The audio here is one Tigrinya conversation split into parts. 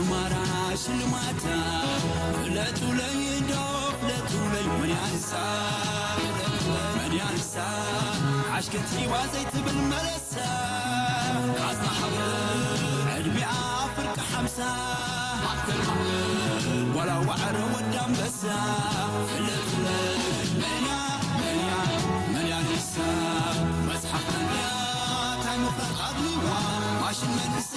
ማራ ሽልማታ ፍለጡለይ፣ ዶ ፍለጡለይ፣ መን ያንሳ፣ መን ያንሳ፣ ዓሽከት ሂባ ዘይትብል መለሳ፣ ካዝና ሓብር ዕድሚኣ ፍርቂ ሓምሳ፣ ጓላ ዋዕሮ ወዲ ኣንበሳ፣ ፍለጡለይ፣ መን ያ፣ መን ያ፣ መን ያንሳ፣ መጽሓፍ መን ያ፣ ታይ ምፍላጥ ኣድልዋ፣ ማሽን መንሰ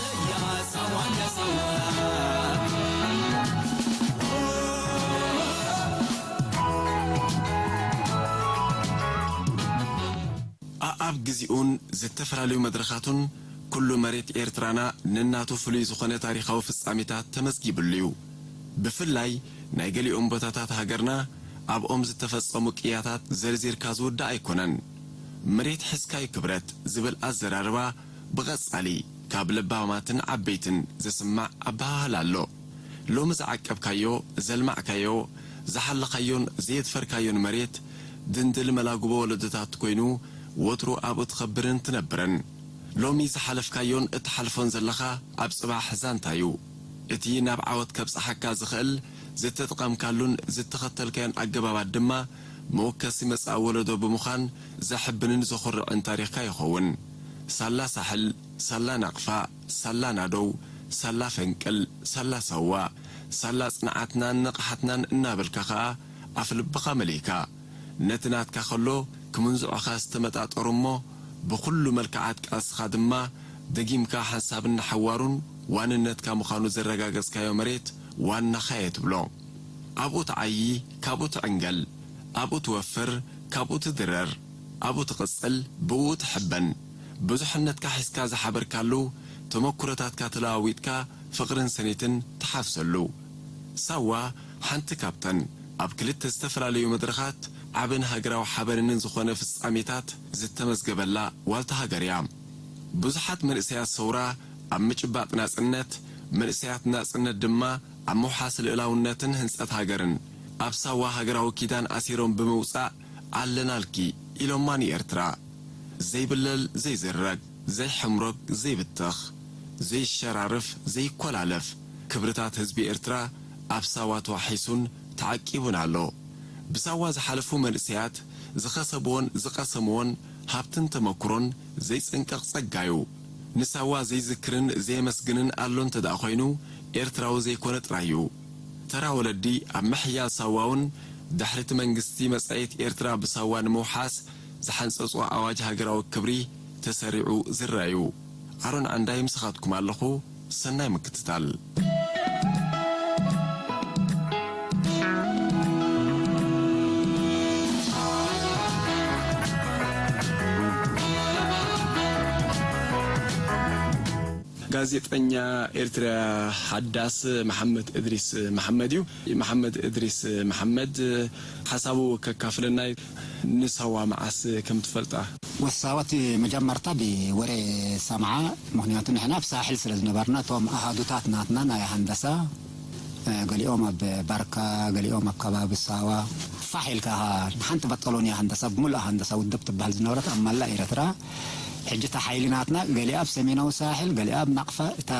ኣኣብ ግዜኡን ዝተፈላለዩ መድረኻቱን፣ ኩሉ መሬት ኤርትራና ነናቱ ፍሉይ ዝኾነ ታሪኻዊ ፍጻሜታት ተመዝጊብሉ እዩ። ብፍላይ ናይ ገሊኦም ቦታታት ሃገርና፣ ኣብኦም ዝተፈጸሙ ቅያታት ዘርዚርካ ዝውዳእ ኣይኮነን። መሬት ሒዝካ'ዩ ክብረት ዝብል ኣዘራርባ፣ ብቐጻሊ ካብ ለባማትን ዓበይትን ዝስማዕ ኣበሃህላ ኣሎ። ሎሚ ዝዓቀብካዮ፣ ዘልማዕካዮ፣ ዝሓለኻዮን ዘየድፈርካዮን መሬት፣ ድንድል መላግቦ ወለዶታት ኮይኑ፣ ወትሩ ኣብኡ ትኸብርን ትነብርን። ሎሚ ዝሓለፍካዮን እትሓልፎን ዘለኻ፣ ኣብ ጽባሕ ዛንታ'ዩ። እቲ ናብ ዓወት ከብጽሓካ ዝኽእል፣ ዝተጠቐምካሉን ዝተኸተልካዮን ኣገባባት ድማ፣ መወከሲ መጻኢ ወለዶ ብምዃን ዘሕብንን ዘኹርዕን ታሪኽካ ይኸውን። ሳላ ሳሕል፣ ሳላ ናቕፋ፣ ሳላ ናደው፣ ሳላ ፈንቅል፣ ሳላ ሳዋ፣ ሳላ ጽንዓትናን ንቕሓትናን እናበልካ ኸኣ ኣፍ ልብኻ መሊእካ፣ ነቲ ናትካ ኸሎ ክምንዝዑኻ ዝተመጣጠሩ እሞ ብኹሉ መልክዓት ቃልስኻ ድማ ደጊምካ ሓንሳብን ንሓዋሩን ዋንነትካ ምዃኑ ዘረጋገጽካዮ መሬት ዋናኻ እየ ትብሎ። ኣብኡ ትዓዪ፣ ካብኡ ትዕንገል፣ ኣብኡ ትወፍር፣ ካብኡ ትድረር፣ ኣብኡ ትቕጽል፣ ብእኡ ትሕበን። ብዙሕነትካ ሒዝካ ዝሓበርካሉ፣ ተመኩሮታትካ ተለዋዊጥካ ፍቕርን ሰኒትን ትሓፍሰሉ። ሳዋ ሓንቲ ካብተን ኣብ ክልተ ዝተፈላለዩ መድረኻት ዓብን ሃገራዊ ሓበንንን ዝኾነ ፍጻሜታት ዝተመዝገበላ ዋልታ ሃገር እያ። ብዙሓት መንእሰያት ሰውራ ኣብ ምጭባጥ ናጽነት፣ መንእሰያት ናጽነት ድማ ኣብ ምውሓስ ልእላውነትን ህንጸት ሃገርን ኣብ ሳዋ ሃገራዊ ኪዳን ኣሲሮም ብምውጻእ፣ ኣለናልኪ ኢሎማ ንኤርትራ። ዘይብለል ዘይዝረግ፣ ዘይሕምረግ ዘይብተኽ፣ ዘይሸራርፍ ዘይኮላለፍ ክብርታት ህዝቢ ኤርትራ ኣብ ሳዋ ተዋሒሱን ተዓቂቡን ኣሎ። ብሳዋ ዝሓለፉ መንእሰያት ዝኸሰብዎን ዝቐሰምዎን ሃብትን ተመኩሮን ዘይጽንቀቕ ጸጋዩ። ንሳዋ ዘይዝክርን ዘየመስግንን ኣሎ እንተ ደኣ ኮይኑ፣ ኤርትራዊ ዘይኮነ ጥራይ'ዩ። ተራ ወለዲ ኣብ ምሕያል ሳዋውን ድሕሪቲ መንግስቲ መጻኢት ኤርትራ ብሳዋ ንምውሓስ ዝሓንጸጾ ኣዋጅ ሃገራዊ ክብሪ ተሰሪዑ ዝረኣዩ። ኣሮን ዓንዳይ ምሳኻትኩም ኣለኹ። ሰናይ ምክትታል። ጋዜጠኛ ኤርትራ ሓዳስ መሓመድ እድሪስ መሓመድ እዩ። መሓመድ እድሪስ መሓመድ ሓሳቡ ከካፍለና እዩ። ንሳዋ መዓስ ከም ትፈልጣ? ወሳወቲ መጀመርታ ብወሬ ሰምዓ፣ ምኽንያቱ ንሕና ኣብ ሳሕል ስለ ዝነበርና፣ እቶም ኣሃዱታት ናትና ናይ ሃንደሳ፣ እ፣ ገሊኦም ኣብ ባርካ፣ ገሊኦም ኣብ ከባቢ ሳዋ። ፋሕ ኢልካ ንሓንቲ በጠሎንያ ሃንደሳ፣ ብምሉእ ሃንደሳ ውድብ ትበሃል ዝነበረት ኣብ መላእ ኤርትራ። ሕጂ እታ ሓይሊ ናትና ገሊኣ ኣብ ሰሜናዊ ሳሕል፣ ገሊኣ ኣብ ናቕፋ፣ እታ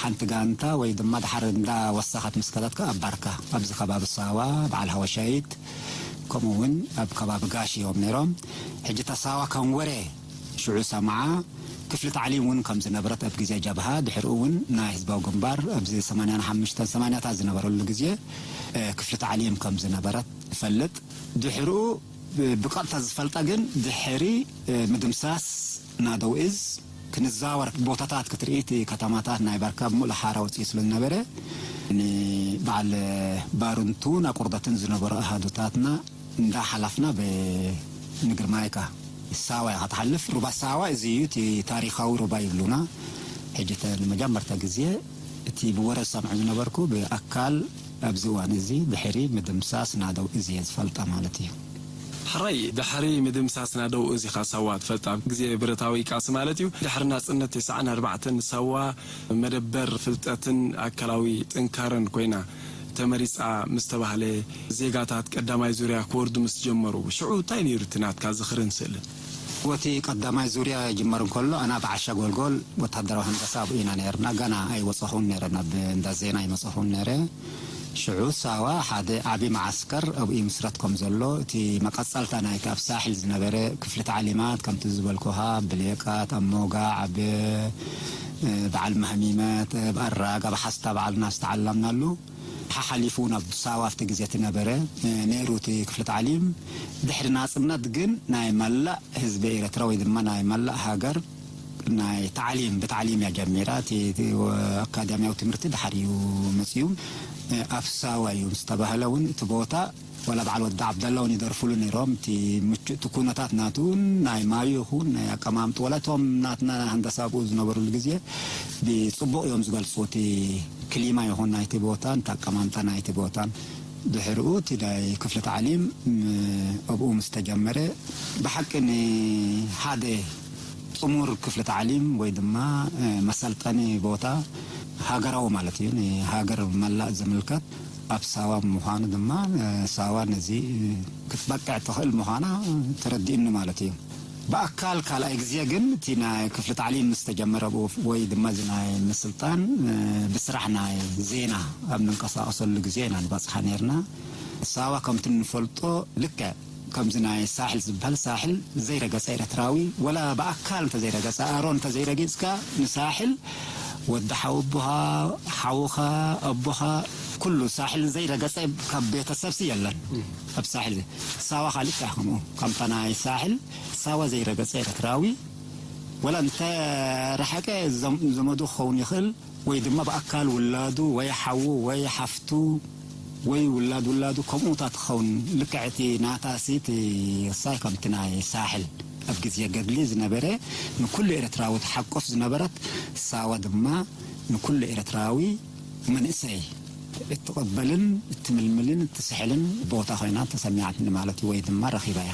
ሓንቲ ጋንታ ወይ ድማ ድሓር እንዳ ወሰኸት ምስ ከደት ከኣ ኣብ ባርካ፣ ኣብዚ ከባቢ ሳዋ፣ በዓል ሃወሻይት፣ ከምኡ እውን ኣብ ከባቢ ጋሽ እዮም ነይሮም። ሕጂ እታ ሳዋ ከም ወሬ ሽዑ ሰምዓ። ክፍሊ ታዕሊም እውን ከም ዝነበረት ኣብ ግዜ ጀብሃ፣ ድሕሪኡ እውን ናይ ህዝባዊ ግንባር ኣብዚ ሰማንያን ሓሙሽተን ሰማንያታት ዝነበረሉ ግዜ፣ እ፣ ክፍሊ ታዕሊም ከም ዝነበረት እፈልጥ። ድሕሪኡ ብ-፣ ብቐጥታ ዝፈልጣ ግን ድሕሪ፣ እ፣ ምድምሳስ ናደው እዝ ክንዛወር ቦታታት ክትርኢ፣ እቲ ከተማታት ናይ ባርካ ብምሉእ ሓራ ወፂኡ ስለ ዝነበረ፣ ንበዓል ባሩንቱን ኣቁርደትን ዝነበሩ ኣሃዱታትና እንዳሓላፍና ብ-፣ ንግርማይካ ሳዋ ኢኻ ትሓልፍ። ሩባ ሳዋ እዚ እዩ፣ እቲ ታሪኻዊ ሩባ ይብሉና። ሕጂ እተ ንመጀመርታ ግዜ እቲ ብወረ ዝሰምዖ ዝነበርኩ ብኣካል ኣብዚ እዋን እዚ ድሕሪ ምድምሳስ ናደው እዚ እየ ዝፈልጣ ማለት እዩ። ሕራይ፣ ድሕሪ ምድምሳስ ናደው እዚ ኢኻ ሳዋ ትፈልጣ? ኣብ ግዜ ብረታዊ ቃልሲ ማለት እዩ። ድሕሪ ናጽነት ተስዓን ኣርባዕተን ሳዋ መደበር ፍልጠትን ኣካላዊ ጥንካረን ኮይና ተመሪጻ ምስ ተባህለ፣ ዜጋታት ቀዳማይ ዙርያ ክወርዱ ምስ ጀመሩ፣ ሽዑ እንታይ ነይሩ እቲ ናትካ ዝኽርን ስእልን? ወቲ ቀዳማይ ዙርያ ይጅመር እንከሎ ኣና ብዓሻ ጎልጎል ወታደራዊ ሃንደሳ ኣብኡ ኢና ነርና። ገና ኣይወፀኹን ነረ፣ ናብ እንዳ ዜና ኣይመፀኹን ነረ። ሽዑ ሳዋ ሓደ ዓቢ መዓስከር ኣብኡ ይምስረት ከም ዘሎ፣ እቲ መቐጸልታ ናይቲ ኣብ ሳሕል ዝነበረ ክፍሊ ታዕሊማት ከምቲ ዝበልኩኻ ብሌቃት፣ ኣብ ሞጋዕ፣ ኣብ በዓል መሃሚመት፣ ኣብ ኣራግ፣ ኣብ ሓስታ በዓልና ዝተዓለምናሉ ሓሓሊፉ ናብ ሳዋ ኣብቲ ግዜ እቲ ነበረ ነይሩ እቲ ክፍሊ ታዕሊም። ድሕሪ ናጽነት ግን ናይ መላእ ህዝቢ ኤርትራ ወይ ድማ ናይ መላእ ሃገር ናይ ታዕሊም፣ ብታዕሊም እያ ጀሚራ። እቲ ኣካዳሚያዊ ትምህርቲ ድሓር እዩ መፅዩ። ኣብ ሳዋ እዩ ዝተባህለ እውን እቲ ቦታ ዋላ በዓል ወዲ ዓብደላ እውን ይደርፍሉ ነይሮም። እቲ ምቹ እቲ ኩነታት ናቱ ናይ ማዩ ይኹን ናይ ኣቀማምጥ ዋላ እቶም ናትና ሃንደሳ ኣብኡ ዝነበሩሉ ግዜ ብፅቡቕ እዮም ዝገልፁ። እቲ ክሊማ ይኹን ናይቲ ቦታን እቲ ኣቀማምጣ ናይቲ ቦታን ድሕርኡ እቲ ናይ ክፍሊ ታዕሊም ኣብኡ ምስ ተጀመረ ብሓቂ ንሓደ ጥሙር ክፍሊ ታዕሊም ወይ ድማ መሰልጠኒ ቦታ ሃገራዊ ማለት እዩ፣ ንሃገር መላእ ዝምልከት ኣብ ሳዋ ምዃኑ ድማ ሳዋ ነዚ ክትበቅዕ ትኽእል ምዃና ተረዲእኒ ማለት እዩ። ብኣካል ካልኣይ ግዜ ግን እቲ ናይ ክፍሊ ታዕሊም ምስ ተጀመረ ብኡ ወይ ድማ እዚ ናይ ምስልጣን ብስራሕ ናይ ዜና ኣብ ንንቀሳቐሰሉ ግዜ ኢና ንበፅሓ ነርና። ሳዋ ከምቲ ንፈልጦ ልክዕ ከምዚ ናይ ሳሕል ዝበሃል ሳሕል ዘይረገጸ ኤርትራዊ ወላ ብኣካል እንተዘይረገጸ ኣሮን እንተዘይረጊጽካ ንሳሕል ወዲ ሓወቦኻ ሓውኻ ኣቦኻ ኩሉ ሳሕል ዘይረገጸ ካብ ቤተሰብሲ የለን። ኣብ ሳሕል ሳዋ ካልእ ከምኡ ከምታ ናይ ሳሕል ሳዋ ዘይረገጸ ኤርትራዊ ወላ እንተ ረሓቀ ዘመዱ ክኸውን ይኽእል ወይ ድማ ብኣካል ውላዱ ወይ ሓዉ ወይ ሓፍቱ ወይ ውላድ ውላዱ ከምኡታት ክኸውን ልክዕ እቲ ናታ ሲ እቲ ሳይ ከምቲ ናይ ሳሕል ኣብ ግዜ ገድሊ ዝነበረ ንኩሉ ኤርትራዊ ትሓቁፍ ዝነበረት ሳዋ ድማ ንኩሉ ኤርትራዊ መንእሰይ እትቐበልን እትምልምልን እትስሕልን ቦታ ኮይና ተሰሚዓትኒ ማለት እዩ ወይ ድማ ረኺበያ።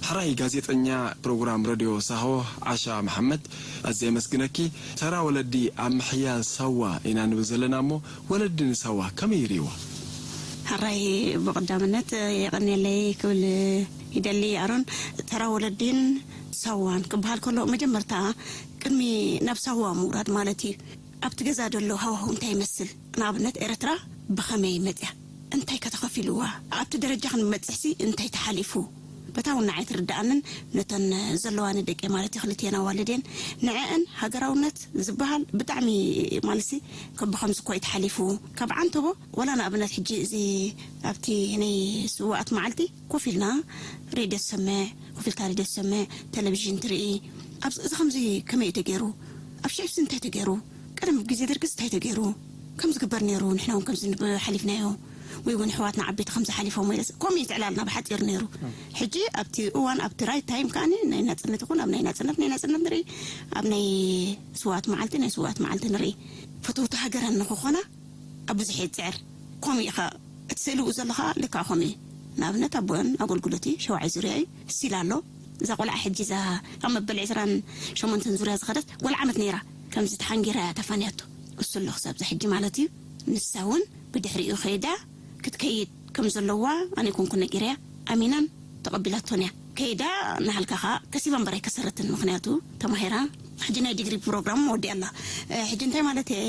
ሕራይ ጋዜጠኛ ፕሮግራም ረድዮ ሳሆ ዓሻ መሓመድ ኣዝየ የመስግነኪ። ተራ ወለዲ ኣብ ምሕያል ሳዋ ኢና ንብል ዘለና እሞ ወለዲ ንሳዋ ከመይ ይርእይዋ? ሕራይ ብቐዳምነት የቐንየለይ ክብል ይደሊ ኣሮን። ተራ ወለዲን ሳዋን ክበሃል ከሎ መጀመርታ ቅድሚ ናብ ሳዋ ምውራድ ማለት እዩ ኣብቲ ገዛ ዘሎ ሃዋህው እንታይ ይመስል? ንኣብነት ኤረትራ ብኸመይ መጽያ? እንታይ ከ ተኸፊልዋ? ኣብቲ ደረጃ ክንበጽሕሲ እንታይ ተሓሊፉ? በታ እውን ንዓይ ትርድኣንን ነተን ዘለዋኒ ደቂ ማለት እዩ ክልቲኤን ኣዋልድ እየን ንዐአን ሃገራውነት ዝበሃል ብጣዕሚ ማለትሲ ከብኸምዚ እኮ እዩ ተሓሊፉ ካብ ዓንተቦ ወላ ንኣብነት ሕጂ እዚ ኣብቲ ናይ ስዋኣት መዓልቲ ኮፍ ኢልና ሬድዮ ትሰምዕ ኮፍ ኢልካ ሬድዮ ትሰምዕ ቴሌቪዥን ትርኢ ኣብዚ እዚ ከምዚ ከመይ እዩ ተገይሩ ኣብ ሽዕብሲ እንታይ ተገይሩ ቀደም ግዜ ደርግስ እንታይ ተገይሩ ከም ዝግበር ነይሩ ንሕና እውን ከምዚ ሓሊፍናዮ ወይ እውን ኣሕዋትና ዓበይቲ ከምዚ ሓሊፎሞ ኢለስ ከምኡ እዩ ትዕላልና ብሓፂሩ ነይሩ ሕጂ ኣብቲ እዋን ኣብቲ ራይት ታይም ከዓኒ ናይ ናፅነት ይኹን ኣብ ናይ ናፅነት ናይ ናፅነት ንርኢ ኣብ ናይ ስዋኣት መዓልቲ ናይ ስዋኣት መዓልቲ ንርኢ ፈተውቲ ሃገረን ንክኾና ኣብ ብዙሕ እየ ዝፅዕር ከምኡ ኢኻ እቲ ስእሊ ብኡ ዘሎ ከዓ ልክዕ ከምኡ እዩ ንኣብነት ኣቦአን ኣገልግሎት እዩ ሸውዓይ ዙርያ እዩ ስቲል ኣሎ እዛ ቆልዓ ሕጂ እዛ ካብ መበል ዕስራን ሸሞንተን ዙርያ ዝኸደት ቆልዓ ዓመት ነይራ ከምዚ ተሓንጊራ እያ ተፋንያቶ እሱ ኣሎ ክሳብ እዚ ሕጂ ማለት እዩ ንሳ እውን ብድሕሪኡ ከይዳ ክትከይድ ከም ዘለዋ ኣነ ይኮንኩ ነጊረያ ኣሚናን ተቐቢላቶን እያ ከይዳ ንሃልካ ከዓ ከሲባ እምበር ኣይከሰረትን ምክንያቱ ተማሂራ ሕጂ ናይ ዲግሪ ፕሮግራም ወዲኣ ኣላ ሕጂ እንታይ ማለት እየ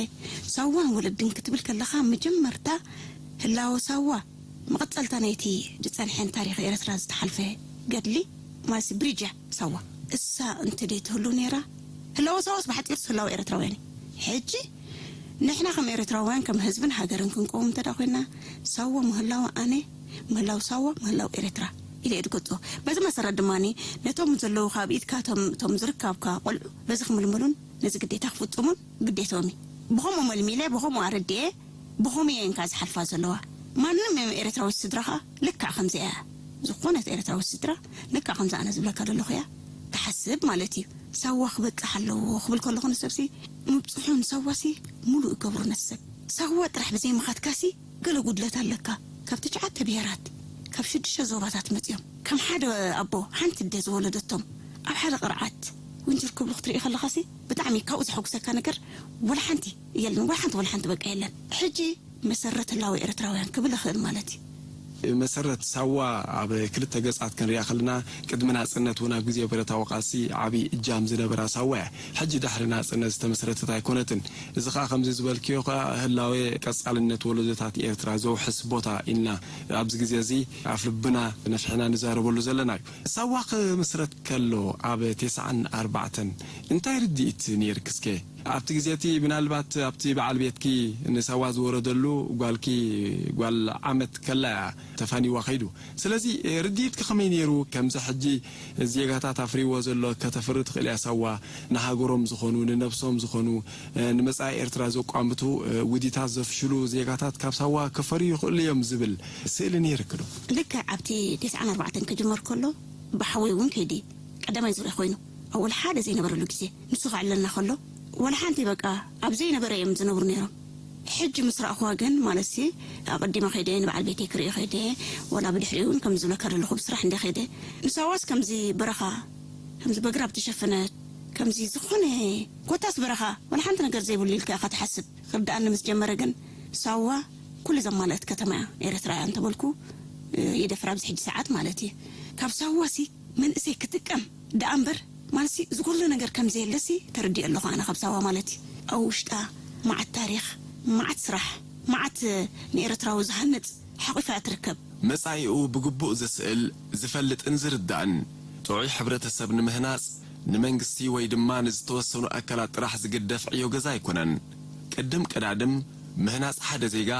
ሳዋን ወለድን ክትብል ከለካ መጀመርታ ህላወ ሳዋ መቐጸልታ ናይቲ ዝጸንሐን ታሪኽ ኤርትራ ዝተሓልፈ ገድሊ ማለት ብሪጅ እያ ሳዋ እሳ እንተ ደይ ትህሉ ነይራ ህላወ ሳዋስ ብሓጺር ህላወ ኤርትራውያን እዩ ሕጂ ንሕና ከም ኤርትራውያን ከም ህዝብን ሃገርን ክንቀውም እንተ ኮይና ሳዋ ምህላዋ ኣነ ምህላው ሳዋ ምህላው ኤርትራ ኢለ እየ ዝገልጾ በዚ መሰረት ድማ ነቶም ዘለዉ ካብ ኢድካ እቶም ዝርካብካ ቆልዑ በዚ ክምልምሉን ነዚ ግዴታ ክፍጽሙን ግዴትኦም እዩ ብኸምኡ መልሚለ ብኸምኡ ኣረድኤ ብኸምኡ እየን ከዓ ዝሓልፋ ዘለዋ ማንም ኤርትራዊት ስድራ ከዓ ልክዕ ከምዚኣ እያ ዝኾነት ኤርትራዊት ስድራ ልክዕ ከምዚ ኣነ ዝብለካ ዘለኹ እያ ትሓስብ ማለት እዩ ሳዋ ክበፅሕ ኣለዎ ክብል ከለኹ ንሰብሲ ምብፅሑ ንሳዋሲ ሙሉእ ይገብሩ ነቲ ሰብ ሳዋ ጥራሕ ብዘይምኻድካሲ ገለ ጉድለት ኣለካ ካብ ትሽዓተ ብሄራት ካብ ሽዱሽተ ዞባታት መፅዮም ከም ሓደ ኣቦ ሓንቲ ኣደ ዝወለደቶም ኣብ ሓደ ቅርዓት ውንጅር ክብሉ ክትርኢ ከለኻሲ ብጣዕሚ ካብኡ ዘሐጉሰካ ነገር ወላ ሓንቲ የለን ወላ ሓንቲ ወላ ሓንቲ በቃ የለን ሕጂ መሰረት ህላወ ኤርትራውያን ክብል እኽእል ማለት እዩ መሰረት ሳዋ ኣብ ክልተ ገጻት ክንሪኣ ከለና፣ ቅድሚ ናጽነት እውን ኣብ ግዜ ብረታዊ ቃልሲ ዓቢ እጃም ዝነበራ ሳዋ እያ። ሕጂ ድሕሪ ናጽነት ዝተመስረተት ኣይኮነትን። እዚ ኸኣ ከምዚ ዝበልክዮ ኸኣ ህላዌ ቀጻልነት ወለዶታት ኤርትራ ዘውሕስ ቦታ ኢልና ኣብዚ ግዜ እዚ ኣፍ ልብና ነፍሕና ንዛረበሉ ዘለና እዩ። ሳዋ ክምስረት ከሎ ኣብ ተስዓን ኣርባዕተን እንታይ ርድኢት ነይርኪ እስከ? ኣብቲ ግዜ እቲ ምናልባት ኣብቲ በዓል ቤትኪ ንሳዋ ዝወረደሉ ጓልኪ ጓል ዓመት ከላ እያ ተፋኒዋ ከይዱ። ስለዚ ርድኢትኪ ከመይ ነይሩ? ከምዚ ሕጂ ዜጋታት ኣፍሪዎ ዘሎ ከተፍሪ ትኽእል እያ ሳዋ። ንሃገሮም ዝኾኑ፣ ንነብሶም ዝኾኑ፣ ንመጻኢ ኤርትራ ዘቋምቱ ውዲታት ዘፍሽሉ ዜጋታት ካብ ሳዋ ክፈርዩ ይኽእሉ እዮም ዝብል ስእሊ ነይርኪ ዶ? ልክዕ ኣብቲ ተስዓን ኣርባዕተን ክጅመር ከሎ ብሓወይ እውን ከይዲ ቀዳማይ ዙርያ ኮይኑ ኣብ ወላ ሓደ ዘይነበረሉ ግዜ ንሱ ከዕለልና ከሎ ወላ ሓንቲ በቃ ኣብ ዘይነበረ እዮም ዝነብሩ ነይሮም። ሕጂ ምስ ረኣኹዋ ግን ማለትሲ ኣቐዲመ ከይደ ንበዓል ቤተይ ክርእዮ ከይደ ወላ ብድሕሪኡ እውን ከም ዝብለካ ዘለኹ ብስራሕ እንደ ከይደ ንሳዋስ ከምዚ በረኻ ከምዚ በግራብ ተሸፈነ ከምዚ ዝኾነ ኮታስ በረኻ ወላ ሓንቲ ነገር ዘይብሉ ኢልካ ኢኻ ትሓስብ። ክርድኣኒ ምስ ጀመረ ግን ሳዋ ኩሉ ዘማልአት ከተማ ኤርትራ እያ እንተበልኩ ይደፍር ኣብዚ ሕጂ ሰዓት ማለት እዩ። ካብ ሳዋ ሲ መንእሰይ ክጥቀም ደኣ እምበር ማለት ሲ ዝጎሎ ነገር ከም ዘየለ ሲ ተረዲኦ ኣለኹ ኣነ ካብ ሳዋ ማለት እዩ። ኣብ ውሽጣ መዓት ታሪኽ፣ መዓት ስራሕ፣ መዓት ንኤርትራዊ ዝሃንጽ ሓቂፋ እያ ትርከብ። መጻኢኡ ብግቡእ ዝስእል፣ ዝፈልጥን ዝርዳእን ጥዑይ ሕብረተሰብ ንምህናጽ ንመንግስቲ ወይ ድማ ንዝተወሰኑ ኣካላት ጥራሕ ዝግደፍ ዕዮ ገዛ ኣይኮነን። ቅድም ቀዳድም ምህናጽ ሓደ ዜጋ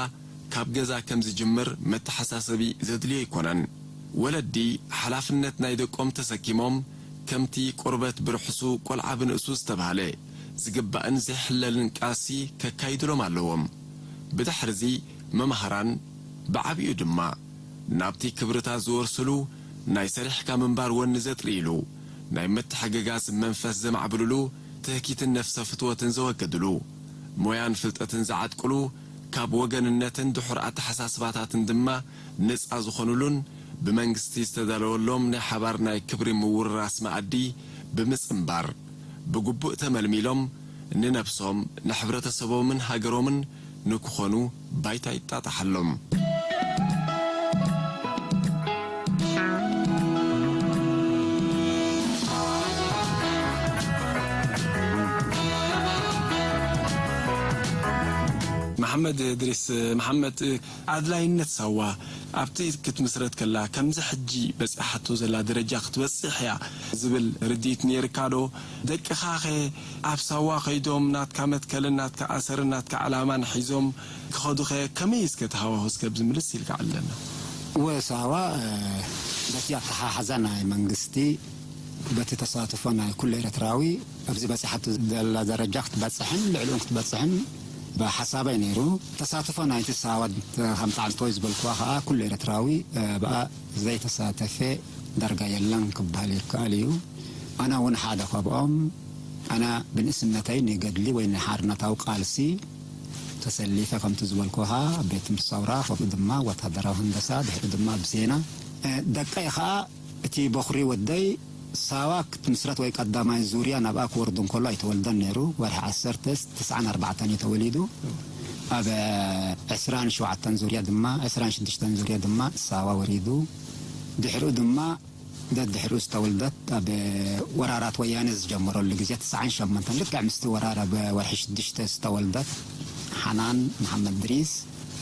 ካብ ገዛ ከም ዝጅምር መተሓሳሰቢ ዘድልዮ ኣይኮነን። ወለዲ ሓላፍነት ናይ ደቆም ተሰኪሞም ከምቲ ቆርበት ብርሕሱ ቆልዓ ብንእሱ ዝተባህለ ዝግባእን ዘይሕለልን ቃልሲ ከካይዱሎም ኣለዎም። ብድሕርዚ መማህራን ብዓቢኡ ድማ ናብቲ ክብርታት ዝወርስሉ ናይ ሰሪሕካ ምንባር ወኒ ዘጥርይሉ ናይ ምትሕግጋዝ መንፈስ ዘማዕብልሉ ትህኪትን ነፍሰ ፍትወትን ዘወገድሉ ሞያን ፍልጠትን ዝዓጥቅሉ ካብ ወገንነትን ድሑር ኣተሓሳስባታትን ድማ ነጻ ዝኾኑሉን ብመንግስቲ ዝተዳለወሎም ናይ ሓባር ናይ ክብሪ ምውርራስ መኣዲ ብምጽንባር ብግቡእ ተመልሚሎም ንነብሶም ንሕብረተሰቦምን ሃገሮምን ንክኾኑ ባይታ ይጣጣሓሎም። መሓመድ እድሪስ መሓመድ፣ ኣድላይነት ሳዋ ኣብቲ ክትምስረት ከላ ከምዚ ሕጂ በጺሓቶ ዘላ ደረጃ ክትበጽሕ እያ ዝብል ርድኢት ነይርካ ዶ? ደቅኻኸ ኣብ ሳዋ ከይዶም ናትካ መትከልን ናትካ ኣሰርን ናትካ ዕላማን ሒዞም ክኸዱኸ ከመይ እስከ ተሃዋሁስ ከብዚ ምልስ ኢልካ ኣለና። እወ ሳዋ በቲ ኣተሓሓዛ ናይ መንግስቲ በቲ ተሳትፎ ናይ ኩሉ ኤርትራዊ ኣብዚ በጺሓቶ ዘላ ደረጃ ክትበጽሕን ልዕሊኡን ክትበጽሕን ብሓሳበይ ነይሩ። ተሳትፎ ናይቲ ሳዋ ከምቲ ዓንተወይ ዝበልኩዋ ከኣ ኩሉ ኤርትራዊ ብኣ ዘይተሳተፈ ዳርጋ የለን ክበሃል ይከኣል እዩ። ኣነ እውን ሓደ ካብኦም። ኣነ ብንእስነተይ ንገድሊ ወይ ንሓርነታዊ ቃልሲ ተሰሊፈ ከምቲ ዝበልኩኻ ኣብ ቤት ትምህርቲ ሰውራ ከምኡ ድማ ወታደራዊ ህንደሳ ድሕሪ ድማ ኣብ ዜና ደቀይ ኸኣ እቲ በኹሪ ወደይ ሳዋ ክትምስረት ወይ ቀዳማይ ዙርያ ናብኣ ክወርድ እንከሎ ኣይተወልደን ነይሩ። ወርሒ ዓሰርተ ተስዓን ኣርባዕተን እዩ ተወሊዱ። ኣብ ዕስራን ሸውዓተን ዙርያ ድማ ዕስራን ሽዱሽተን ዙርያ ድማ ሳዋ ወሪዱ። ድሕሪኡ ድማ ደድሕሪኡ ዝተወልደት ኣብ ወራራት ወያነ ዝጀመረሉ ግዜ ተስዓን ሸሞንተን ልክዕ ምስቲ ወራር ኣብ ወርሒ ሽዱሽተ ዝተወልደት ሓናን መሓመድ ድሪስ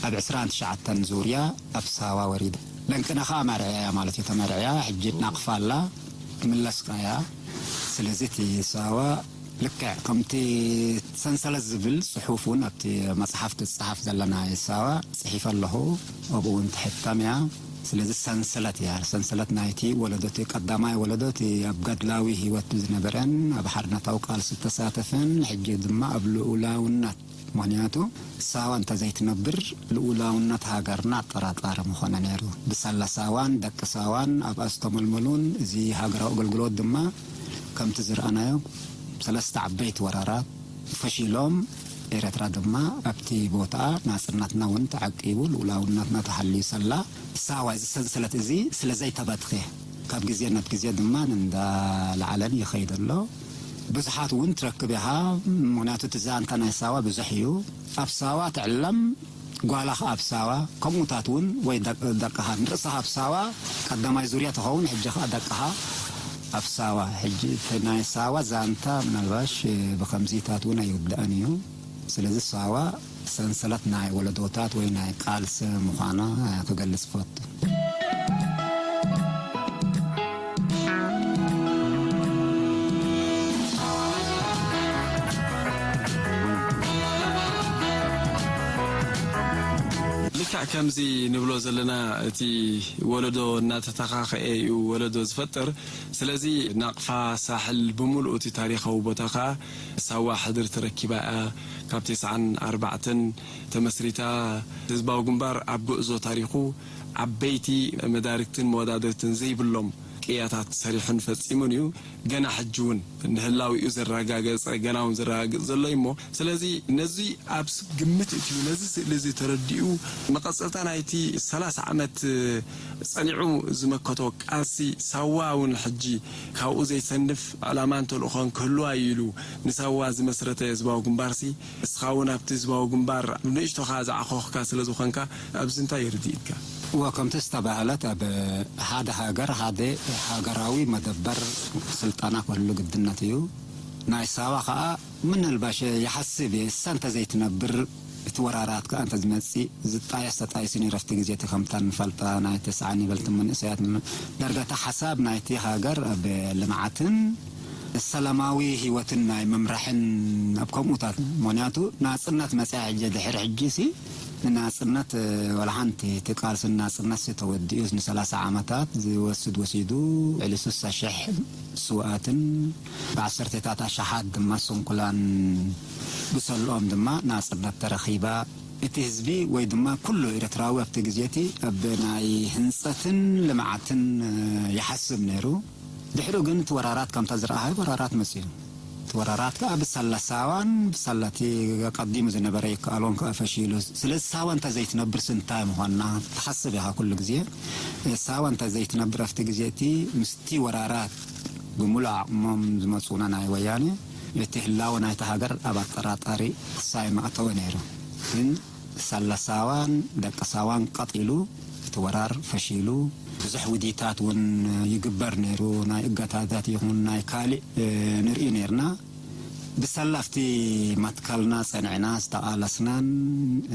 ኣብ ዕስራን ትሽዓተን ዙርያ ኣብ ሳዋ ወሪዳ። ለንቅነ ኸኣ መርዕያ ማለት እዩ። ተመርዕያ ሕጂ ናቕፋ ኣላ ትምለስ ከኣ እያ። ስለዚ እቲ ሳዋ ልክዕ ከምቲ ሰንሰለት ዝብል ጽሑፍ እውን ኣብቲ መጽሓፍ ትጽሓፍ ዘላ ናይ ሳዋ ጽሒፈ ኣለኹ። ኣብኡ እውን ትሕተም እያ። ስለዚ ሰንሰለት እያ። ሰንሰለት ናይቲ ወለዶ እቲ ቀዳማይ ወለዶ እቲ ኣብ ገድላዊ ህይወት ዝነበረን ኣብ ሓርነታዊ ቃልሲ ዝተሳተፈን ሕጂ ድማ ኣብ ልኡላውነት ምኽንያቱ ሳዋ እንተዘይትነብር ልኡላውነት ሃገርና ኣጠራጣሪ ምኾነ ነይሩ። ብሳላ ሳዋን ደቂ ሳዋን ኣብኣ ዝተመልመሉን እዚ ሃገራዊ ኣገልግሎት ድማ ከምቲ ዝረኣናዮ ሰለስተ ዓበይቲ ወራራት ፈሺሎም ኤረትራ ድማ ኣብቲ ቦትኣ ናጽነትና እውን ተዓቂቡ ልኡላውነትና ተሃልዩ ሰላ ሳዋ እዚ ሰንሰለት እዚ ስለ ዘይተበትኸ ካብ ግዜ ናብ ግዜ ድማ እንዳለዓለን ይኸይድ ኣሎ። ብዙሓት እውን ትረክብ ኢኻ። ምኽንያቱ እቲ ዛንታ ናይ ሳዋ ብዙሕ እዩ። ኣብ ሳዋ ትዕለም ጓላ ኸዓ ኣብ ሳዋ፣ ከምኡታት እውን ወይ ደቅ-፣ ደቅኻ ንርእስኻ ኣብ ሳዋ ቀዳማይ ዙርያ ትኸውን፣ ሕጂ ኸዓ ደቅኻ ኣብ ሳዋ። ሕጂ እቲ ናይ ሳዋ ዛንታ ምናልባሽ ብኸምዚታት እውን ኣይውዳእን እዩ። ስለዚ ሳዋ ሰንሰለት ናይ ወለዶታት ወይ ናይ ቃልሲ ምዃና ክገልጽ እፈቱ። ልክዕ ከምዚ ንብሎ ዘለና፣ እቲ ወለዶ እናተተኻኸኤ እዩ ወለዶ ዝፈጥር። ስለዚ ናቕፋ ሳሕል ብምሉኡ እቲ ታሪኻዊ ቦታ ኸኣ ሳዋ ሕድር ተረኪባ እያ። ካብ ተስዓን ኣርባዕተን ተመስሪታ። ህዝባዊ ግንባር ኣብ ጉዕዞ ታሪኹ ዓበይቲ መዳርግትን መወዳድርትን ዘይብሎም ቅያታት ሰሪሑን ፈጺሙን እዩ። ገና ሕጂ እውን ንህላዊኡ ዘረጋገጸ፣ ገና እውን ዘረጋግጽ ዘሎ እዩ እሞ፣ ስለዚ ነዚ ኣብ ስ-፣ ግምት እትዩ፣ ነዚ ስእሊ እዚ ተረዲኡ፣ መቐጸልታ ናይቲ ሰላሳ ዓመት ጸኒዑ ዝመከቶ ቃልሲ ሳዋ እውን ሕጂ ካብኡ ዘይሰንፍ ዕላማን ተልእኾን ክህልዋ እዩ ኢሉ ንሳዋ ዝመስረተ ህዝባዊ ግንባርሲ፣ ንስኻ እውን ኣብቲ ህዝባዊ ግንባር ንእሽቶኻ ዝዓኾኽካ ስለ ዝኾንካ፣ ኣብዚ እንታይ እዩ ርድኢትካ? እወ፣ ከምቲ ዝተባህለት፣ ኣብ ሓደ ሃገር ሓደ ሃገራዊ መደበር ስልጠና ክህሉ ግድነት እዩ። ናይ ሳዋ ኸኣ ምናልባሽ ይሓስብ እየ፣ እሳ እንተ ዘይትነብር፣ እቲ ወራራት ከኣ እንተ ዝመጽእ፣ ዝጣየስ ተጣይሱ ነይሩ። ኣብቲ ግዜ እቲ ከምታ ንፈልጣ ናይ ተስዓን ይበልትን መንእሰያት ዳርጋ እቲ ሓሳብ ናይቲ ሃገር ኣብ ልምዓትን ሰላማዊ ህይወትን ናይ ምምራሕን ኣብ ከምኡታት። ምኽንያቱ ናጽነት መጽያ ሕጂ ድሕሪ ሕጂ ሲ ንናጽነት፣ እ፣ ዋላ ሓንቲ እቲ ቃልሲ ንናጽነት ሲ ተወዲኡ ንሰላሳ ዓመታት ዝወስድ ወሲዱ ልዕሊ ስሳ ሽሕ ስውኣትን ብዓሰርተታት ኣሽሓት ድማ ስንኩላን ብሰልኦም ድማ ናጽነት ተረኺባ። እቲ ህዝቢ ወይ ድማ ኩሉ ኤርትራዊ ኣብቲ ግዜ እቲ ኣብ ናይ ህንጸትን ልምዓትን፣ እ፣ ይሓስብ ነይሩ። ድሕሪኡ ግን እቲ ወራራት ከምታ ዝረኣኻዮ ወራራት መጺኡ። እቲ ወራራት ከኣ ብሳላ ሳዋን ብሳላ እቲ ቀዲሙ ዝነበረ ይከኣሎን ከኣ ፈሺሉ። ስለዚ ሳዋ እንተ ዘይትነብርስ እንታይ ምዃንና ትሓስብ ኢኻ ኩሉ ግዜ። ሳዋ እንተ ዘይትነብር ኣብቲ ግዜ እቲ ምስቲ ወራራት ብምሉእ ዓቕሞም ዝመጹና ናይ ወያነ፣ እቲ ህላወ ናይታ ሃገር ኣብ ኣጠራጣሪ ክሳይ መእተወ ነይሩ። ግን ሳላ ሳዋን ደቂ ሳዋን ቀጢሉ፣ እቲ ወራር ፈሺሉ፣ ብዙሕ ውዲታት እውን ይግበር ነይሩ። ናይ እገታታት ይኹን ናይ ካልእ፣ እ፣ ንርኢ ነይርና። ብሳላ ኣብቲ መትከልና ጸኒዕና ዝተቓለስናን፣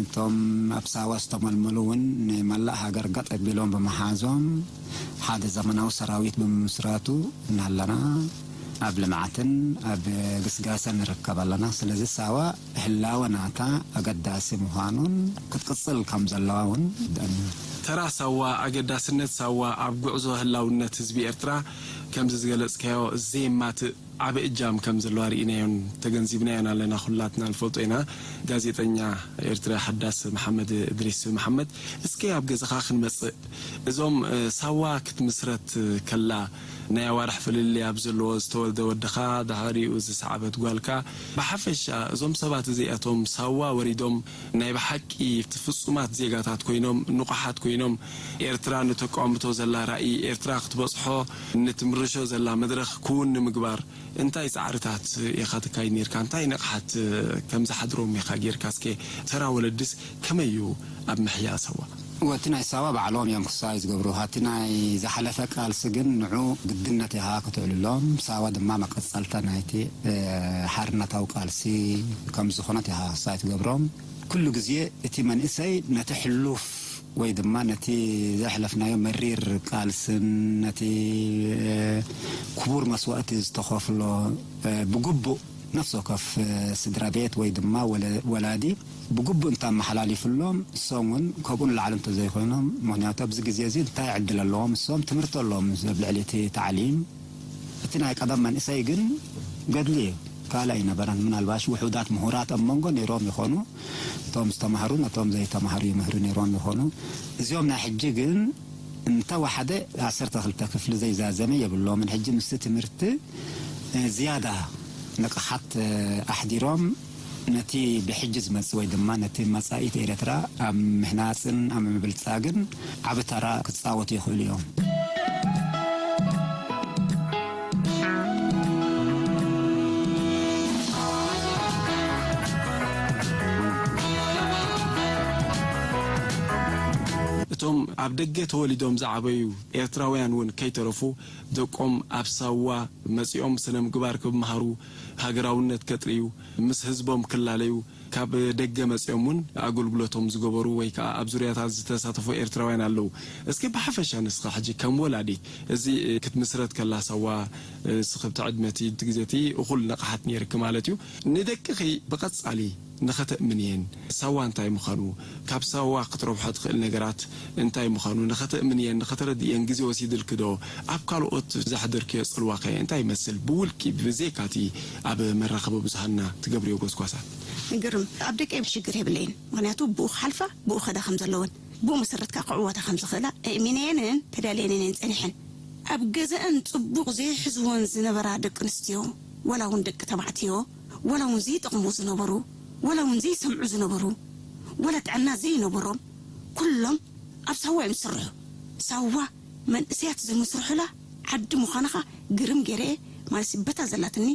እቶም ኣብ ሳዋ ዝተመልመሉ እውን ንመላእ ሃገር ገጥ ኣቢሎም ብምሓዞም፣ ሓደ ዘመናዊ ሰራዊት ብምምስራቱ እናሃለና፣ ኣብ ልምዓትን ኣብ ግስጋሰን ንርከብ ኣለና። ስለዚ ሳዋ ህላወ ናታ ኣገዳሲ ምዃኑን ክትቅጽል ከም ዘለዋ እውን ይርድኣኒ። ተራ ሳዋ፣ ኣገዳስነት ሳዋ ኣብ ጉዕዞ ህላውነት ህዝቢ ኤርትራ፣ ከምዚ ዝገለጽካዮ፣ ዘየማትእ ዓቢ እጃም ከም ዘለዋ ርኢናዮን ተገንዚብናዮን ኣለና። ኩላትና ንፈልጦ ኢና። ጋዜጠኛ ኤርትራ ሓዳስ መሓመድ እድሪስ መሓመድ፣ እስከ ኣብ ገዛኻ ክንመጽእ፣ እዞም፣ እ፣ ሳዋ ክትምስረት ከላ ናይ ኣዋርሕ ፍልልይ ኣብ ዘለዎ ዝተወልደ ወድኻ፣ ድሕሪኡ ዝሰዓበት ጓልካ፣ ብሓፈሻ እዞም ሰባት እዚኣቶም ሳዋ ወሪዶም ናይ ብሓቂ ፍጹማት ዜጋታት ኮይኖም፣ ንቑሓት ኮይኖም፣ ኤርትራ ንተቋምቶ ዘላ ራእይ፣ ኤርትራ ክትበጽሖ ንትምርሾ ዘላ መድረኽ ክውን ንምግባር እንታይ ጻዕርታት ኢኻ ተካይድ ኔርካ? እንታይ ንቕሓት ከም ዝሓድሮም ኢኻ ጌርካ? እስከ ተራ ወለድስ ከመይ እዩ ኣብ ምሕያእ ሳዋ? እወ፣ እቲ ናይ ሳዋ ባዕሎም እዮም ክሳይ ዝገብሩ። እቲ ናይ ዝሓለፈ ቃልሲ ግን ንዑ ግድነት ኢኻ ክትዕልሎም፣ ሳዋ ድማ መቐጸልታ ናይቲ፣ እ፣ ሓርነታዊ ቃልሲ ከም ዝኾነት ኢኻ ክሳይ ትገብሮም። ኩሉ ግዜ እቲ መንእሰይ ነቲ ሕሉፍ ወይ ድማ ነቲ ዘሕለፍናዮ መሪር ቃልስን ነቲ፣ እ፣ ክቡር መስዋእቲ ዝተኸፍሎ፣ እ፣ ብግቡእ ነፍሲ ወከፍ፣ እ፣ ስድራ ቤት ወይ ድማ ወለ-፣ ወላዲ ብግቡእ እንተ ኣመሓላሊፍሎም፣ እሶም እውን ከምኡ ንላዕሊ እንተዘይኮይኖም፣ ምኽንያቱ ኣብዚ ግዜ እዚ እንታይ ዕድል ኣለዎም? እሶም ትምህርቲ ኣለዎም፣ ኣብ ልዕሊ እቲ ታዕሊም። እቲ ናይ ቀደም መንእሰይ ግን ገድሊ እዩ፣ ካልእ ኣይነበረን። ምናልባሽ ውሑዳት ምሁራት ኣብ መንጎ ነይሮም ይኾኑ፣ እቶም ዝተማህሩ ነቶም ዘይተማህሩ ይምህሩ ነይሮም ይኾኑ። እዚኦም ናይ ሕጂ ግን እንተወሓደ ዓሰርተ ክልተ ክፍሊ ዘይዛዘመ የብሎምን። ሕጂ ምስቲ ትምህርቲ፣ እ፣ ዝያዳ ንቕሓት፣ እ፣ ኣሕዲሮም ነቲ ብሕጂ ዝመጽእ ወይ ድማ ነቲ መጻኢት ኤርትራ ኣብ ምህናጽን ኣብ ምብልጻግን ዓቢ ተራ ክጻወቱ ይኽእሉ እዮም። እቶም ኣብ ደገ ተወሊዶም ዝዓበዩ ኤርትራውያን እውን ከይተረፉ፣ ደቆም ኣብ ሳዋ መጺኦም ስነ ምግባር ክመሃሩ፣ ሃገራውነት ከጥርዩ፣ ምስ ህዝቦም ክላለዩ፣ ካብ ደገ መጺኦም እውን ኣገልግሎቶም ዝገበሩ ወይ ከኣ ኣብ ዙርያታት ዝተሳተፉ ኤርትራውያን ኣለዉ። እስኪ ብሓፈሻ ንስኻ ሕጂ ከም ወላዲት፣ እዚ ክትምስረት ከላ ሳዋ፣ ንስኺ ኣብቲ ዕድመ እቲ፣ እቲ ግዜ እቲ እኹል ነቕሓት ነይርኪ ማለት እዩ። ንደቅኺ ብቐጻሊ ንኸተእምንየን፣ ሳዋ እንታይ ምዃኑ፣ ካብ ሳዋ ክትረብሖ ትኽእል ነገራት እንታይ ምዃኑ ንኸተእምንየን፣ ንኸተረድእየን ግዜ ወሲድልኪ ዶ? ኣብ ካልኦት ዘሕደርክዮ ጽልዋኸ እንታይ ይመስል? ብውልቂ፣ ብዘይካቲ ኣብ መራኸቢ ብዙሃንና ትገብርዮ ጎስጓሳት? ግርም፣ ኣብ ደቀይ ሽግር የብለይን። ምኽንያቱ ብኡ ክሓልፋ፣ ብኡ ከዳ ከም ዘለወን፣ ብኡ መሰረት ከኣ ክዕወታ ከም ዝኽእላ ኣእሚነየንን ተዳልየንን እየን ጸኒሐን። ኣብ ገዛኣን ጽቡቕ ዘይሕዝወን ዝነበራ ደቂ ኣንስትዮ፣ ወላ እውን ደቂ ተባዕትዮ፣ ወላ እውን ዘይጠቕሙ ዝነበሩ፣ ወላ እውን ዘይሰምዑ ዝነበሩ፣ ወላ ጥዕና ዘይነበሮም፣ ኩሎም ኣብ ሳዋ እዮም ዝስርሑ። ሳዋ መንእሰያት ዝምስርሑላ ዓዲ ምዃና ኸኣ ግርም ገይረ እየ፣ ማለት በታ ዘላትኒ፣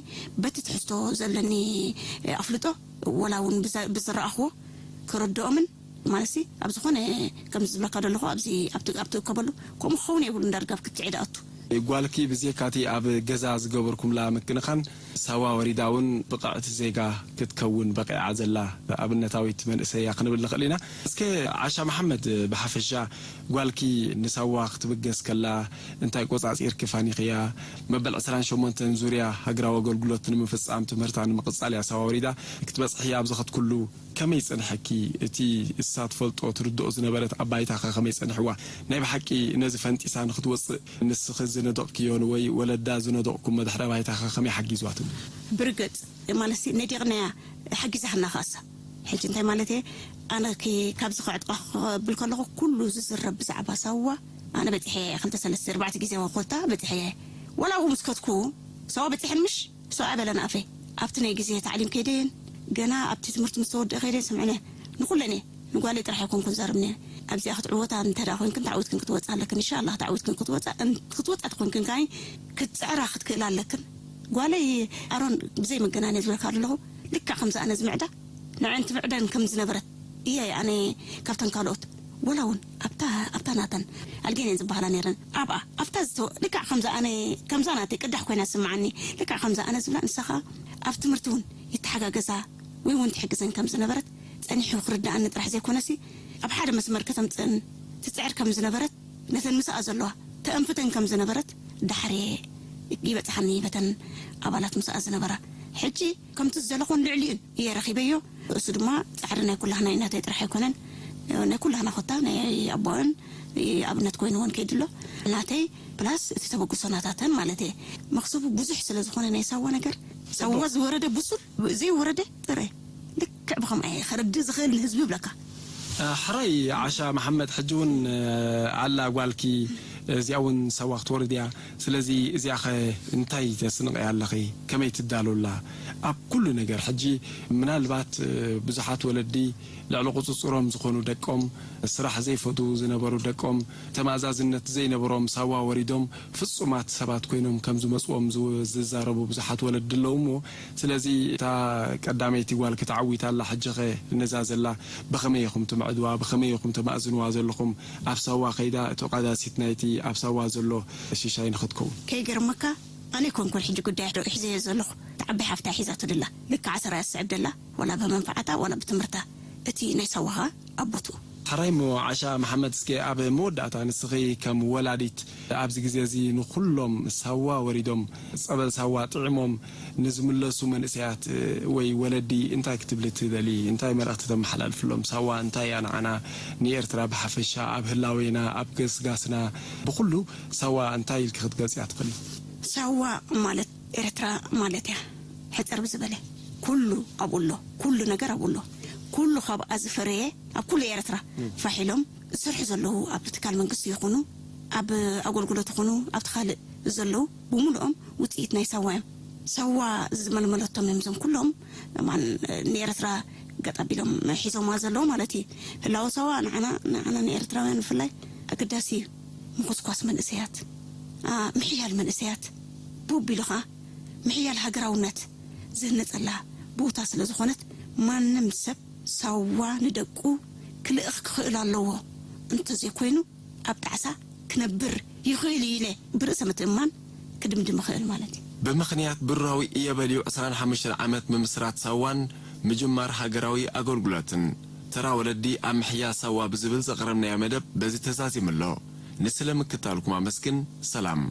በቲ ትሕዝቶ ዘለኒ ኣፍልጦ፣ ወላ እውን ብዘ-፣ ብዝረኣኽዎ ክርድኦምን፣ ማለት ኣብ ዝኾነ፣ ከምዚ ዝብለካ ዘለኹ፣ ኣብዚ ኣብቲ፣ ኣብ ትእከበሉ፣ ከምኡ ክኸውን የብሉን፣ ዳርጋ ኣብ ክትዕ ደኣቱ። ጓልኪ ብዘይካቲ ኣብ ገዛ ዝገበርኩምላ ምክንኻን፣ ሳዋ ወሪዳ እውን ብቕዕቲ ዜጋ ክትከውን በቒዓ ዘላ ኣብነታዊት መንእሰይ እያ ክንብል ንኽእል ኢና። እስከ ዓሻ መሓመድ፣ ብሓፈሻ ጓልኪ ንሳዋ ክትብገስ ከላ እንታይ ቆጻጺርኪ ፋኒኽያ? መበል ዕስራን ሸሞንተን ዙርያ ሃገራዊ ኣገልግሎት ንምፍጻም ትምህርታ ንምቕጻል እያ ሳዋ ወሪዳ። ክትበጽሒ ኣብ ዝኸድክሉ ከመይ ጸንሐኪ? እቲ እሳ ትፈልጦ ትርድኦ ዝነበረት ኣባይታኸ ከመይ ጸንሕዋ? ናይ ብሓቂ ነዚ ፈንጢሳ ንኽትወጽእ ንስኺ ዝነደቕክዮን ወይ ወለዳ ዝነደቕኩም መድሕረ ባይታኸ ከመይ ሓጊዝዋ ትብሊ? ብርግጽ፣ ማለትሲ ነዲቕናያ፣ ሓጊዛትና ኸኣሳ። ሕጂ እንታይ ማለት እየ? ኣነ ከ-፣ ካብዚ ከዕጥቓ ክብል ከለኹ ኩሉ ዝዝረብ ብዛዕባ ሳዋ ኣነ በጺሐ እየ። ክልተ ሰለስተ ኣርባዕተ ግዜ ኮታ በጺሐ እየ። ወላ ኣብኡ ምስ ከድኩ ሳዋ በጺሐን ምሽ? ሰብኣይ በለን ኣፈይ። ኣብቲ ናይ ግዜ ታዕሊም ከይደየን ገና ኣብቲ ትምህርቲ ምስ ተወድአ ከይደየን ስምዕነ ንኹለን እየ። ንጓለይ ጥራሕ ኣይኮንኩን ዛርብኒ። ኣብዚኣ ክትዕወታ እንተ ደኣ ኮይንክን ተዓዊትክን ክትወጻ ኣለክን። ኢንሻላህ ተዓዊትክን ክትወጻ፣ እን-፣ ክትወጻ ተኾይንክን ከኣኒ ክትጽዕራ ክትክእላ ኣለክን። ጓለይ ኣሮን ብዘይ መገናንየ ዝብለካ ኣለኹ። ልክዕ ከምዚ ኣነ ዝምዕዳ ንዐን ትምዕደን ከም ዝነበረት እየ ኣነ ካብተን ካልኦት ወላ እውን ኣብታ፣ ኣብታ ናተን ኣልጌን እየን ዝበሃላ ነይረን። ኣብኣ፣ ኣብታ ዝተ-፣ ልክዕ ከምዛ ኣነ፣ ከምዛ ናተይ ቅዳሕ ኮይና ትስምዓኒ። ልክዕ ከምዛ ኣነ ዝብላ ንሳ ኸኣ ኣብ ትምህርቲ እውን ይተሓጋገዛ ወይ እውን ትሕግዘን ከም ዝነበረት ጸኒሑ ክርድኣኒ ጥራሕ ዘይኮነሲ፣ ኣብ ሓደ መስመር ከተምጽእን ትጽዕር ከም ዝነበረት፣ ነተን ምስኣ ዘለዋ ተእንፍተን ከም ዝነበረት ዳሕሬ ይበጽሓኒ በተን ኣባላት ምስኣ ዝነበራ። ሕጂ ከምቲ ዝደለኹን ልዕሊኡን እየ ረኺበዮ። እሱ ድማ ጻዕሪ ናይ ኩላህና እዩ፣ ናተይ ጥራሕ ኣይኮነን። ናይ ኩላህና ኮታ ናይ ኣቦኣን ኣብነት ኮይንዎን ከይድሎ ናተይ ፕላስ እቲ ተበግሶ ናታተን ማለት እየ። መኽሰቡ ብዙሕ ስለ ዝኾነ ናይ ሳዋ ነገር፣ ሳዋ ዝወረደ ብሱል፣ ዘይወረደ ጥረ ልክዕ ብኸምኣ እየ ከረድእ ዝኽእል ንህዝቢ ይብለካ። ሕራይ ዓሻ መሓመድ፣ ሕጂ እውን ኣላ ጓልኪ፣ እዚኣ እውን ሳዋ ክትወርድ እያ። ስለዚ እዚኣኸ እንታይ ተስንቕያ ኣለኺ? ከመይ ትዳሎ ኣላ? ኣብ ኩሉ ነገር ሕጂ ምናልባት፣ እ፣ ብዙሓት ወለዲ ልዕሊ ቁጽጽሮም ዝኾኑ ደቆም፣ ስራሕ ዘይፈትዉ ዝነበሩ ደቆም፣ ተማእዛዝነት ዘይነበሮም ሳዋ ወሪዶም ፍጹማት ሰባት ኮይኖም ከም ዝመጽዎም ዝው-፣ ዝዛረቡ ብዙሓት ወለዲ ኣለዉ እሞ፣ ስለዚ እታ ቀዳመይቲ ጓልኪ ተዓዊታ ኣላ፣ ሕጂኸ ነዛ ዘላ ብኸመይ ኢኹም ትምዕድዋ? ብኸመይ ኢኹም ተማእዝንዋ ዘለኹም? ኣብ ሳዋ ከይዳ እቶ ቀዳሲት ናይቲ ኣብ ሳዋ ዘሎ ሽሻይ ንኽትከውን። ከይገርመካ፣ ኣነ ኣይኮንኩን ሕጂ ጉዳይ ዶ ሒዘዮ ዘለኹ፣ እታ ዓባይ ሓፍታ ሒዛቶ ደላ፣ ልክዕ ኣሰራ እያ ትስዕብ ደላ፣ ወላ ብመንፈዓታ ወላ ብትምህርታ፣ እቲ ናይ ሳዋ ኸኣ ኣብ ቦትኡ። ሕራይ እሞ ዓሻ መሓመድ፣ እስከ ኣብ መወዳእታ ንስኺ ከም ወላዲት ኣብዚ ግዜ እዚ ንኹሎም ሳዋ ወሪዶም ጸበል ሳዋ ጥዒሞም ንዝምለሱ መንእሰያት ወይ ወለዲ እንታይ ክትብሊ ትደሊ? እንታይ መልእኽቲ ተመሓላልፍሎም? ሳዋ እንታይ እያ ንዓና ንኤርትራ ብሓፈሻ ኣብ ህላዌና፣ ኣብ ገስጋስና፣ ብኹሉ ሳዋ እንታይ ኢልኪ ክትገልጽያ ትኽእሊ? ሳዋ ማለት ኤርትራ ማለት እያ። ሕጽር ብዝበለ ኩሉ ኣብኡ ኣሎ፣ ኩሉ ነገር ኣብኡ ኣሎ። ኩሉ ካብኣ ዝፈረየ ኣብ ኩሉ ኤርትራ ፋሕ ኢሎም ዝሰርሑ ዘለዉ፣ ኣብ ትካል መንግስቲ ይኹኑ፣ ኣብ ኣገልግሎት ይኹኑ፣ ኣብቲ ካልእ ዘለዉ ብምሉኦም ውጽኢት ናይ ሳዋ እዮም። ሳዋ ዝመልመለቶም እዮም እዞም ኩሎም ማን ንኤርትራ ገጥ ኣቢሎም ሒዞማ ዘለዉ ማለት እዩ። ህላወ ሳዋ ንዓና፣ ንዓና ንኤርትራውያን ብፍላይ ኣገዳሲ እዩ። ምኹስኳስ መንእሰያት፣ ኣ፣ ምሕያል መንእሰያት፣ ብኡ ኣቢሉ ኸኣ ምሕያል ሃገራውነት ዝህነጸላ ቦታ ስለ ዝኾነት፣ ማንም ሰብ ሳዋ ንደቁ ክልእኽ ክኽእል ኣለዎ። እንተዘይኮይኑ ኣብ ጣዕሳ ክነብር ይኽእል እዩ ኢለ ብርእሰ ምትእምማን ክድምድም እኽእል ማለት እዩ። ብምኽንያት ብሩራዊ እየበልዩ ዕስራን ሓሙሽተን ዓመት ምምስራት ሳዋን ምጅማር ሃገራዊ ኣገልግሎትን፣ ተራ ወለዲ ኣብ ምሕያል ሳዋ ብዝብል ዘቕረብናዮ መደብ በዚ ተዛዚሙ ኣሎ። ንስለ ምክታልኩም ኣመስግን። ሰላም።